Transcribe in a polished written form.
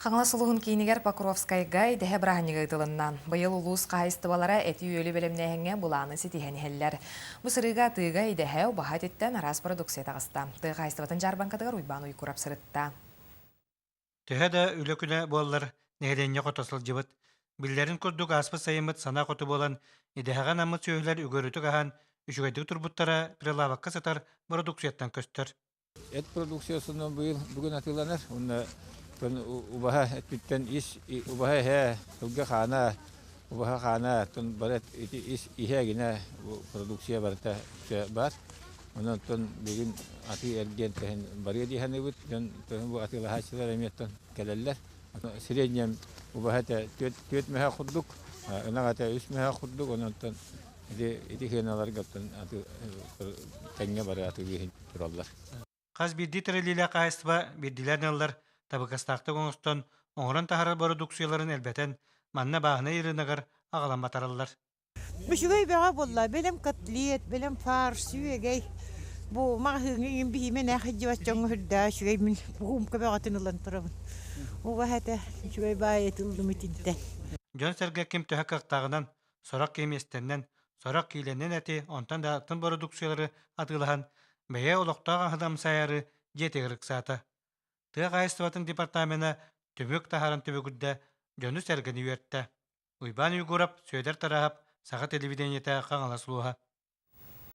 Хаҥалас улууһун киинигэр Покровскайга идэһэ бырааһынньыга ыытылынна. Быйыл улуус хаһаайыстыбалара эти-үөлү бэлэмнээһиҥҥэ былааны ситиһэн иһэллэр. Бу сырыыга атыыга идэһэ, убаһа этиттэн араас продукция таҕыста. Тыа хаһаайыстыбатын дьаарбаҥкатыгар Уйбаан Уйгурап сырытта. Төһө да үлэ күнэ буоллар, нэһилиэнньэ хото сылдьыбыт. Биллэрин курдук ааспыт сайыммыт санаа хоту буолан, идэһэҕэ анаммыт сүөһүлэр үгүөрүтүк аһаан, үчүгэйдик турбуттара прилавокка сытар бородууксуйаттан көстөр. Эт продукциясынан быйыл бүгүн атыыланар. Уонна убаһа эттиттэн ис убаһа иһэ, сылгы хаана, убаһа хаана, оттон бары ити ис иһэ гинэ продукция барыта баар. Онон оттон бүгүн атыы эргиэн тэһин барыа дии саныыбыт. Дьон бу атыылаһааччылар эмиэ оттон кэлэллэр. Среднем убаһа этэ түөрт мөһө курдук, ынах этэ үс мөһө курдук, онон оттон Ити ити сыаналарга тэҥҥэ бары атыылыы тураллар. Хас биирдии тэриллиилээх хаһаайыстыба биирдиилээн ыаллар табыгастаахтык оҥостон, оҥорон таһаарар бородууксуйаларын элбэтэн, манна бааһынай ырыынагар аҕалан батараллар. Үчүгэй бөҕө буолла. Бэлэм котлет, бэлэм фарш, үөгэй. Бу маҕаһыыҥҥа иҥин биһиимэн ээх илдьибэт дьоҥҥо үрдээх үчүгэй мин буһуумка бөҕөтүн ылан турабын. Убаһа этэ үчүгэй баай эти ыллым итинтэн. Дьон-сэргэ ким төһө кыахтааҕынан сорох киһи миэстэннэн, сорох киилэннэн эти, онтон да атын бородууксуйалары атыылаһан, бэйэ олохтоох аһын амсайаары дьиэтигэр ыксаата. Тыа хаһаайыстыбатын департамена түмүк таһааран түбүгүрдэ, дьону-сэргэни үөртэ. Уйбаан Уйгурап, Сүөдэр Тараһап, Саха телевидениетэ Хаҥалас улууһа.